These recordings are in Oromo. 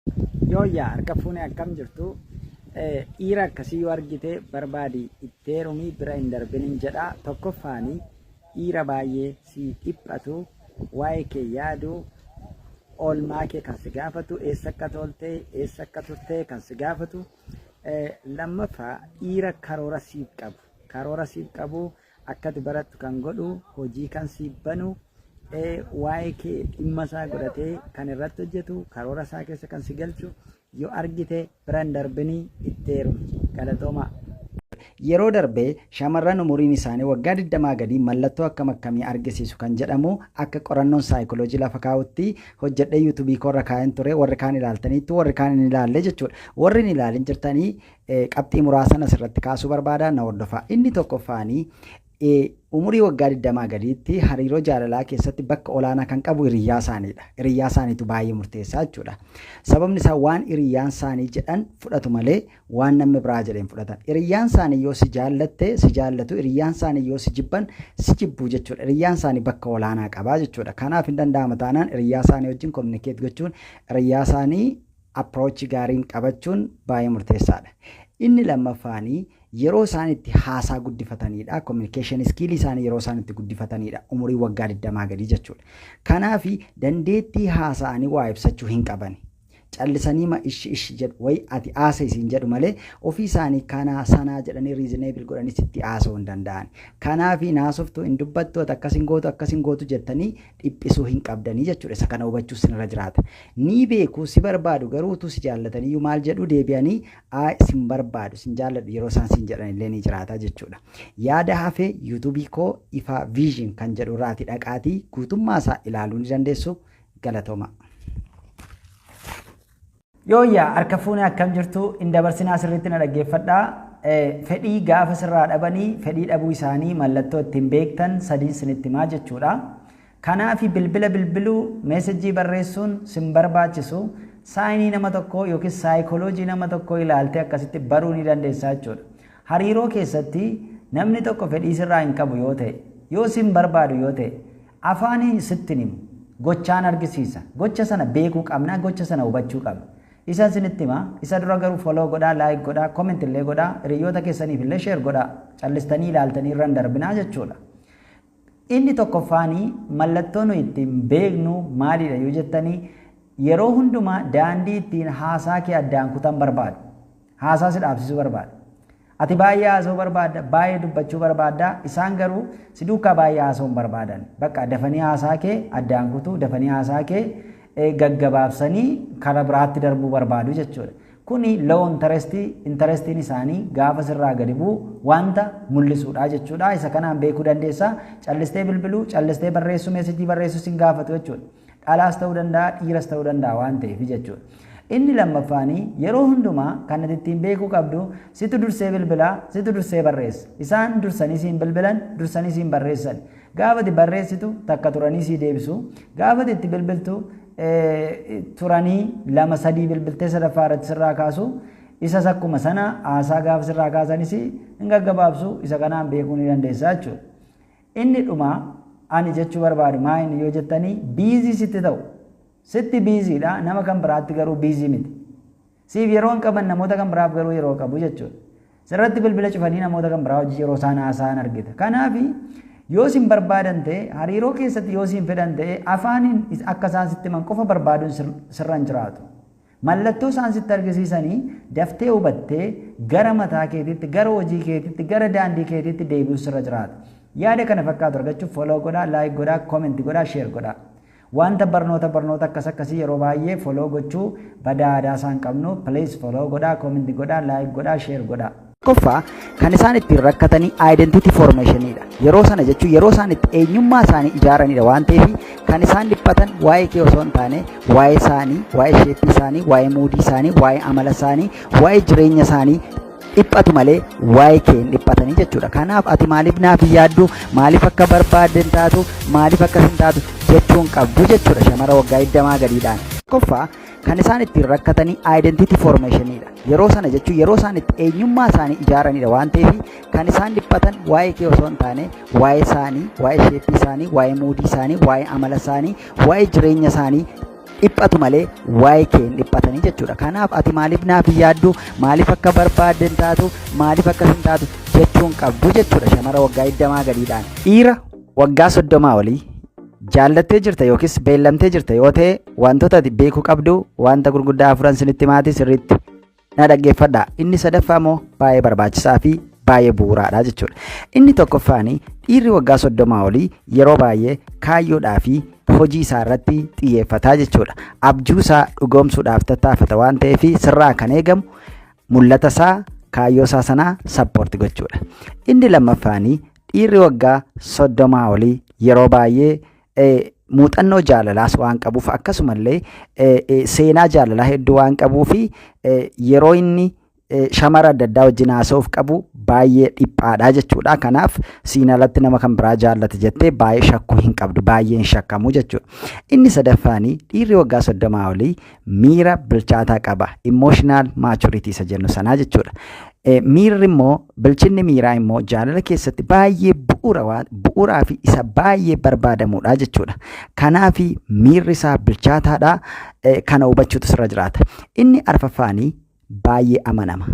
Yooyyaa, harka fuune, akkam jirtu? Dhiira akkasii yoo argite barbaadi, itti heerumii, bira hin darbinin jedha. Tokkoffaani, dhiira baay'ee si dhiphatu, waa'ee kee yaadu, oolmaa kee kan si gaafatu, eessa akka tolte, eessa akka turte kan si gaafatu. Lammaffaa, dhiira karoora siif qabu. Karoora siif qabu, akka ati barattu kan godhu, hojii kan siif banu, waa'ee kee dhimma isaa godhatee kan irratti hojjetu, karoora isaa keessa kan si galchu yoo argite bira hin darbinii, itti heerumi. Galatoomaa. Yeroo darbee shamarran umuriin isaanii waggaa 20 gadii mallattoo akkam akkamii argisiisu kan jedhamu akka qorannoon saayikooloojii lafa kaa'utti hojjedhee YouTubeii koorra kaa'een ture. Warri kaan ilaaltaniittu, warri kaan hin ilaalle jechuudha. Warri hin ilaalin jirtanii qabxii muraasan asirratti kaasuu barbaada, na hordofaa. Inni tokkoffaanii, umurii waggaa 20 gadiitti hariiroo jaalalaa keessatti bakka olaanaa kan qabu hiriyyaa isaaniidha. Hiriyyaa isaaniitu baay'ee murteessaa jechuudha. Sababni isaa waan hiriyyaan isaanii jedhan fudhatu malee waan namni biraa jedheen fudhatan. Hiriyyaan isaanii yoo si jaallatte si jaallatu, hiriyyaan isaanii yoo si jibban si jibbuu jechuudha. Hiriyyaan isaanii bakka olaanaa qabaa jechuudha. Kanaaf hin danda'ama taanaan hiriyyaa isaanii wajjin communicate gochuun, hiriyyaa isaanii approach gaariin qabachuun baay'ee murteessaadha. Inni lammaffaanii, yeroo isaan itti haasaa guddifatanidha. Communication skill isaanii yeroo isaan itti guddifatanidha. Umurii waggaa 20 gadii jechuudha. Kanaaf dandeettii haasa'anii waa ibsachuu hin qaban. Callisanii ma ishi ishi jedhu wayi ati haasa isiin jedhu malee ofii isaanii kanaa sanaa jedhanii reasonable godhanii sitti haasa'uu hin danda'an. Kanaaf naasoftu, hin dubbattu, ati akkas hin gootu, akkas hin gootu jettanii dhiphisuu hin qabdanii jechuudha. Isa kana hubachuu sinirra jiraata. Ni beeku, si barbaadu, garuu utuu si jaallataniyyuu maal jedhu deebi'anii sin barbaadu, sin jaalladhu yeroo isaan sin jedhan illee ni jiraata jechuudha. Yaada hafee YouTubeii koo Ifaa Vision kan jedhu irraati dhaqaatii guutummaa isaa ilaaluu ni dandeessu. Galatooma. Yooyyaa, harka fuune, akkam jirtu? Hin dabarsinaa, sirriitti na dhaggeeffadhaa. Fedhii gaafa sirraa dhabanii, fedhii dhabuu isaanii mallattoo ittiin beektan sadiin sinitti himaa jechuudha. Kanaaf bilbila bilbiluu, messageii barreessuun sin barbaachisu. Signii nama tokkoo yookiin saayikooloojii nama tokkoo ilaaltee akkasitti baruu ni dandeessaa jechuudha. Hariiroo keessatti namni tokko fedhii sirraa hin qabu yoo ta'e, yoo sin barbaadu yoo ta'e, afaaniin sitti himu, gochaan argisiisa. Gocha sana beekuu qabna, gocha sana hubachuu qabna. Isa isinitti hima. Isa dura garuu follow godhaa, like godhaa, comment illee godhaa, hiriyoota keessaniif illee share godhaa. Callistanii ilaaltanii irra hin darbinaa jechuudha. Inni tokkoffaanii, mallattoo nuyi ittiin beeknu maalidha yoo jettanii, yeroo hundumaa daandii ittiin haasaa kee addaan kutan barbaadu. Haasaa si dhaabsisuu barbaadu. Ati baay'ee haasa'uu barbaadda, baay'ee dubbachuu barbaadda, isaan garuu si duukaa baay'ee haasa'uu hin barbaadan. Bakka dafanii haasaa kee addaan kutuu, dafanii haasaa kee gaggabaabsanii karaa biraatti darbuu barbaadu jechuudha. Kuni low interestii, interestiin isaanii gaafa sirraa gadi bu'u wanta mul'isuudha jechuudha. Isa kanaan beekuu dandeessa. Callistee bilbiluu, callistee barreessuu, messageii barreessuu sin gaafatu jechuudha. Dhalaas ta'uu danda'a, dhiiras ta'uu danda'a waan ta'eef jechuudha. Inni lammaffaanii, yeroo hundumaa kan ati ittiin beekuu qabdu, situ dursee bilbilaa, situ dursee barreessa. Isaan dursanii siin bilbilan, dursanii siin barreessan. Gaafa ati barreessitu takka turanii sii deebisu. Gaafa ati itti bilbiltu turanii lama sadii bilbiltee sadaffaa irratti sirraa kaasu. Isas akkuma sana haasaa gaafa sirraa kaasanis hin gaggabaabsu. Isa kanaan beekuu ni dandeessa jechuudha. Inni dhumaa ani jechuu barbaadu maa inni yoo jettanii, busy sitti ta'u. Sitti busydha, nama kan biraatti garuu busy miti. Siif yeroo hin qaban, namoota kan biraaf garuu yeroo qabu jechuudha. Sirratti bilbila cufanii namoota kan biraa hojii yeroo isaan haasa'an argita. Kanaaf yoo isin barbaadan ta'e, hariiroo keessatti yoo isin fedhan ta'e, afaaniin akka isaan sitti himan qofa barbaaduun sirra hin jiraatu. Mallattoo isaan sitti argisiisanii daftee hubattee gara mataa keetiitti, gara hojii keetiitti, gara daandii keetiitti deebi'uu sirra jiraata. Yaada kana fakkaatu argachuuf follow godhaa, like godhaa, comment godhaa, share godhaa. Wanta barnoota akkas akkasii yeroo baay'ee follow gochuu badaa aadaa isaan qabnu, please follow godhaa, comment godhaa, like godhaa, share godhaa. Tokkoffaa, kan isaan ittiin rakkatanii identity formationidha. Yeroo sana jechuun yeroo isaan itti eenyummaa isaanii ijaaranidha waan ta'eef, kan isaan dhiphatan waa'ee kee osoo hin taane waa'ee isaanii, waa'ee shapeii isaanii, waa'ee moodii isaanii, waa'ee amala isaanii, waa'ee jireenya isaanii dhiphatu malee waa'ee kee hin dhiphatanii jechuudha. Kanaaf ati maaliif naaf hin yaaddu, maaliif akka barbaadde hin taatu, maaliif akkas hin taatu jechuun qabdu jechuudha shamara waggaa 20 gadiidhaan. Tokkoffaa, kan isaan ittiin rakkatanii identity formationidha. Yeroo sana jechuun yeroo isaan itti eenyummaa isaanii ijaaranidha waan ta'eef, kan isaan dhiphatan waa'ee kee osoo hin taane waa'ee isaanii, waa'ee shapeii isaanii, waa'ee moodii isaanii, waa'ee amala isaanii, waa'ee jireenya isaanii dhiphatu malee waa'ee kee hin dhiphatanii jechuudha. Dhiphatu malee waa'ee kee hin dhiphatanii jechuudha. Kanaaf ati maaliif naaf hin yaaddu, maaliif akka barbaadde hin taatu, maaliif akkas hin taatu jechuun qabdu jechuudha shamara waggaa 20 gadiidhaan. Dhiira waggaa 30 olii jaallattee jirta yookiis beellamtee jirta yoo ta'e, wantoota ati beekuu qabdu wanta gurguddaa afuran sinitti maati, sirriitti na dhaggeeffadha. Inni sadaffaa immoo baay'ee barbaachisaa fi baay'ee bu'uuraadha jechuudha. Inni tokkoffaan, dhiirri waggaa 30 olii yeroo baay'ee kaayyoodhaa fi hojii isaa irratti xiyyeeffataa jechuudha. Abjuu isaa dhugoomsuudhaaf tattaafata waan ta'eef, sirraa kan eegamu mul'ata isaa, kaayyoo isaa sanaa support gochuudha. Inni lammaffaan, dhiirri waggaa 30 olii yeroo baay'ee muuxannoo jaalalaas waan qabuuf, akkasumallee seenaa jaalalaa hedduu waan qabuu fi yeroo inni shamara adda addaa wajjin haasa'uuf qabu baay'ee dhiphaadha jechuudha. Kanaaf siin alatti nama kan biraa jaallata jettee baay'ee shakkuu hin qabdu, baay'ee hin shakkamu jechuudha. Inni sadaffaani, dhiirri waggaa 30 olii miira bilchaataa qaba. Emotional maturity isa jennu sanaa jechuudha. Miirri immoo, bilchinni miiraa immoo jaalala keessatti baay'ee bu'uuraa fi isa baay'ee barbaadamudha jechuudha. Kanaaf miirri isaa bilchaataadha. Kana hubachuutu sirra jiraata. Inni arfaffaanii baay'ee amanama.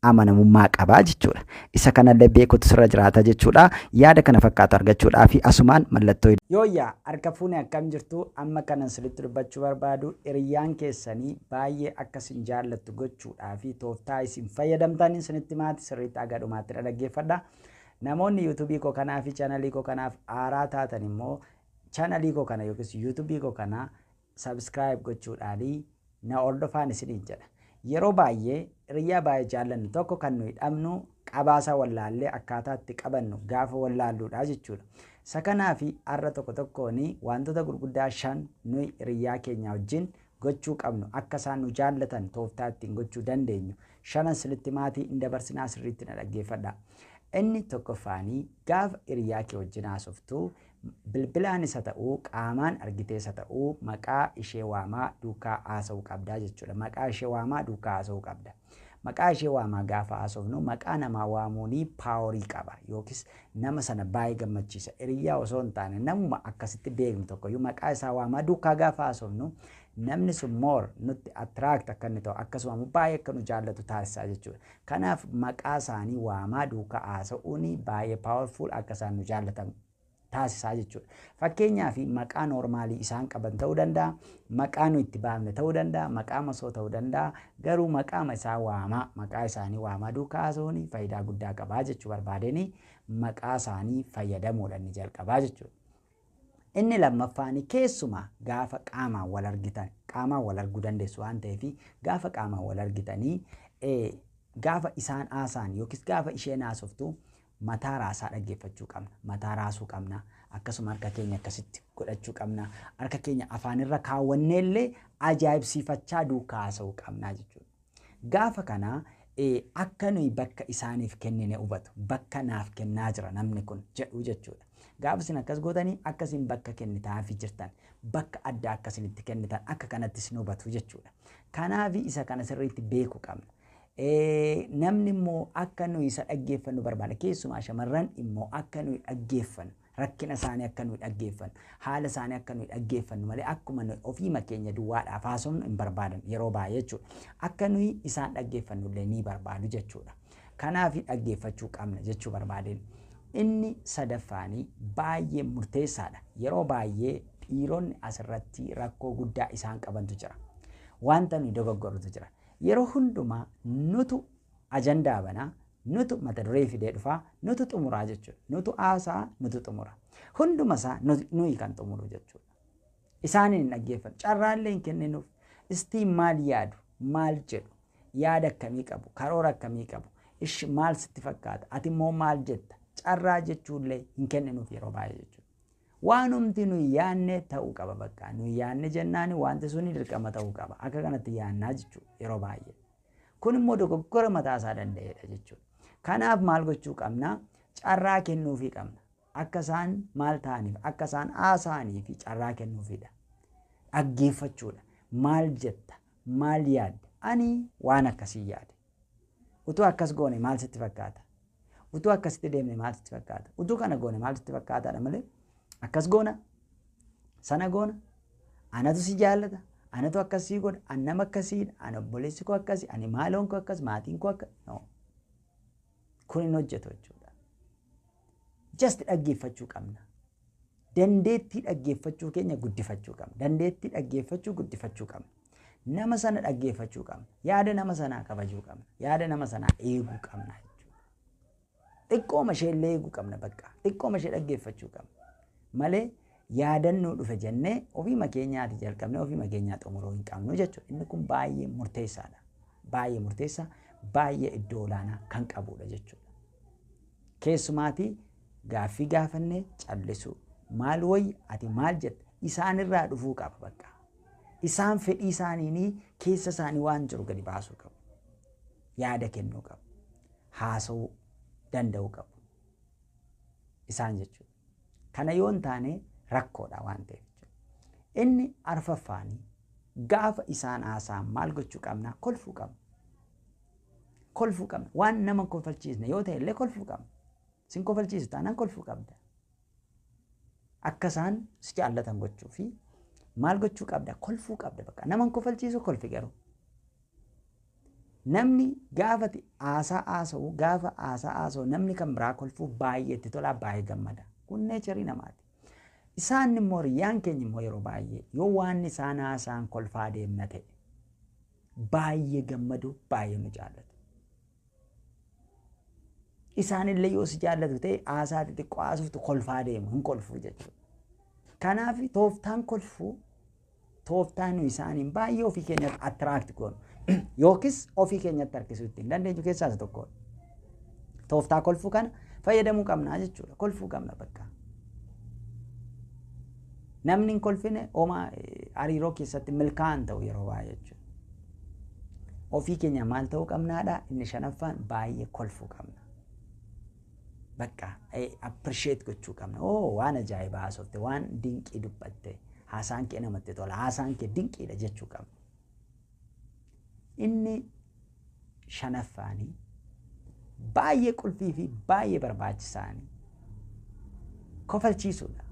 Amanamummaa qabaa jechuudha. Isa kanallee beekuutu sirra jiraata jechuudha. Yaada kana fakkaatu argachuudhaa fi asumaan mallattoo. Yooyyaa, harka fuune, akkam jirtu? Amma kanan sirriitti dubbachuu barbaadu, hiriyyaan keessanii baay'ee akka isin jaallattu gochuudhaa fi tooftaa isin fayyadamtan isinitti maati, sirriitti aga dhumaatti dhaggeeffadha. Namoonni yuutuubii koo kanaa fi chaanalii koo kanaaf haaraa taatan immoo chaanalii koo kana yookiis yuutuubii koo kana subscribe gochuudhaanii na hordofaan isiniin jedha. Yeroo baay'ee hiriyyaa baay'ee jaallannu tokko kan nuyi dhabnu qabaasaa wallaallee akkaataa itti qabannu gaafa wallaalluudha jechuudha. Isa kanaa fi har'a tokko tokkoon wantoota gurguddaa shan nuyi hiriyyaa keenya wajjin gochuu qabnu, akka isaan nu jaallatan tooftaa ittiin gochuu dandeenyu shanan sinitti maatii hin dabarsinaa, sirriitti na dhaggeeffadha. Inni tokkoffaanii, gaafa hiriyaa kee wajjin haasoftu, bilbilaan isa ta'uu, qaamaan argitee isa ta'uu, maqaa ishee waamaa duukaa haasa'uu qabdaa jechuudha. Maqaa ishee waamaa duukaa haasa'uu qabda. Maqaa ishee waamaa gaafa haasofnu, maqaa namaa waamuunii power qaba yookiis nama sana baay'ee gammachiisa. Hiriyaa osoo hin taane namuma akkasitti beeknu tokkoyyuu maqaa isaa waamaa duukaa gaafa haasofnu, namni sun more nutti attract akka inni ta'u, akkasuma baay'ee akka nu jaallatu taasisaa jechuudha. Kanaaf maqaa isaanii waamaa duukaa haasa'uun baay'ee powerful akka isaan nu jaallatan taasisaa jechuudha. Fakkeenyaaf maqaa normal isaan qaban ta'uu danda'a, maqaa nu itti baafne ta'uu danda'a, maqaa masoo ta'uu danda'a. Garuu maqaa isaa waamaa, maqaa isaanii waamaa duukaa haasa'uun faayidaa guddaa qabaa jechuu barbaadeen maqaa isaanii fayyadamuudha inni jalqabaa jechuudha. Inni lammaffaan, keessumaa gaafa qaamaan wal argitan, qaamaan wal arguu dandeessu waan ta'eef, gaafa qaamaan wal argitanii gaafa isaan haasa'an yookiis gaafa isheen haasoftu mataa raasaa dhaggeeffachuu qabna. Mataa raasuu qabna. Akkasuma harka keenya akkasitti godhachuu qabna. Harka keenya afaanirra kaawwanneellee ajaa'ibsiifachaa duukaa haasa'uu qabna jechuudha. Gaafa kana akka nuyi bakka isaaniif kennine hubatu. Bakka naaf kennaa jira namni kun jedhu jechuudha. Gaafa isin akkas gootanii, akka isin bakka kennitaafii jirtan, bakka addaa akka isin itti kennitan akka kanatti isin hubatu jechuudha. Kanaaf isa kana sirriitti beekuu qabna. Namni immoo akka nuyi isa dhaggeeffannu barbaada. Keessumaa shamarran immoo akka nuyi dhaggeeffannu, rakkina isaanii akka nuyi dhaggeeffannu, haala isaanii akka nuyi dhaggeeffannu malee akkuma nuyi ofiima keenya duwwaadhaaf haasofnu hin barbaadan yeroo baay'ee jechuudha. Akka nuyi isaan dhaggeeffannu illee ni barbaadu jechuudha. Kanaaf dhaggeeffachuu qabna jechuu barbaadeen. Inni sadaffaanii baay'ee murteessaadha. Yeroo baay'ee dhiironni asirratti rakkoo guddaa isaan qabantu jira. Wanta nuyi dogoggorutu jira. Yeroo hundumaa nutu ajandaa banaa, nutu mata duree fidee dhufaa, nutu xumuraa jechuudha. Nutu haasaa, nutu xumura. Hunduma isaa nuyi kan xumuru jechuudha. Isaaniin hin dhaggeeffannu. Carraallee hin kenninuuf. Istiin maal yaadu? Maal jedhu? Yaada akkamii qabu? Karoora akkamii qabu? Ishi maal sitti fakkaata? Ati immoo maal jetta? Carraa jechuullee hin kenninuuf yeroo baay'ee jechuudha. Waanumti nuyi yaadne ta'uu qaba bakka. Nuyi yaadne jennaani wanti suni dirqama ta'uu qaba. Akka kanatti yaannaa jechuudha yeroo baay'ee. Kun immoo dogoggora mataa isaa danda'edha jechuudha. Kanaaf maal gochuu qabna? Carraa kennuufii qabna. Akka isaan maal ta'aniif, akka isaan haasa'anii fi carraa kennuufiidha. Dhaggeeffachuudha. Maal jetta? Maal yaadda? Ani waan akkasii yaade. Utuu akkas goone maal sitti fakkaata? Utuu akkasitti deemne maal sitti fakkaata? Utuu kana goone maal sitti fakkaataadha malee akkas goona, sana goona, anatu si jaallata, Anatu akkasii godha, an nama akkasiidha, an obboleessi koo akkasii, ani maaloon koo akkas, maatiin koo akka. No. Kun hin hojjetu jechuudha. Just dhaggeeffachuu qabna. Dandeettii dhaggeeffachuu keenya guddifachuu qabna. Dandeettii dhaggeeffachuu guddifachuu qabna. Nama sana dhaggeeffachuu qabna. Yaada nama sanaa kabajuu qabna. Yaada nama sanaa eeguu qabna jechuudha. Xiqqooma ishee illee eeguu qabna bakka. Xiqqooma ishee dhaggeeffachuu qabna. Malee yaadannoo dhufe jennee ofiima keenyaati jalqabnee ofiima keenyaa xumuruu hin qabnu jechuudha. Inni kun baay'ee murteessaadha. Baay'ee murteessaa, baay'ee iddoo olaanaa kan qabudha jechuudha. Keessumaatii gaaffii gaafannee callisuu. Maal wayya, ati maal jetta, isaanirraa dhufuu qaba bakka. Isaan fedhii isaaniinii keessa isaanii waan jiru gadi baasuu qabu. Yaada kennuu qabu. Haasa'uu danda'uu qabu. Isaan jechuudha. Kana yoo hin taane rakkoodha waan ta'eef jechuudha. Inni arfaffaanii gaafa isaan haasa'an maal gochuu qabna? Kolfuu qabna. Kolfuu qabna. Waan nama kolfalchiisne yoo ta'e illee kolfuu qabna. Sin kolfalchiisu taanaan kolfuu qabda. Akka isaan si jaallatan gochuu fi maal gochuu qabda? Kolfuu qabda bakka. Nama hin kolfalchiisu kolfi garuu. Namni gaafa haasaa haasa'u, gaafa haasaa haasa'u namni kan biraa kolfuu baay'ee itti tolaa, baay'ee gammada. Kun nature namaati. Isaan immoo hiriyyaan keenya immoo yeroo baay'ee yoo waan isaan haasa'an kolfaa deemna ta'e baay'ee gammadu, baay'ee nu jaallatu. Isaanillee yoo si jaallatu ta'e haasaa xixiqqoo haasoftu kolfaa deemu, hin kolfuu jechuudha. Kanaaf tooftaan kolfuu tooftaa nu isaaniin baay'ee ofii keenyatti attract goonu yookiis ofii keenyatti harkisuu ittiin dandeenyu keessaa isa tokkodha. Tooftaa kolfuu kana fayyadamuu qabnaa jechuudha. Kolfuu qabna bakka. Namni hin kolfine homaa hariiroo keessatti milkaa'an ta'u yeroo baay'ee jechuudha. Ofii keenya maal ta'uu qabnaadha? Inni shanaffaan baay'ee kolfuu qabna. Bakka appreciate gochuu qabna. Oo, waan ajaa'ibaa haasofte, waan dinqii dubbatte, haasaan kee namatti tola, haasaan kee dinqiidha jechuu qabna. Inni shanaffaanii baay'ee qulfii fi baay'ee barbaachisaanii kofalchiisuudha.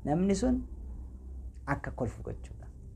Namni sun akka kolfu gochuu.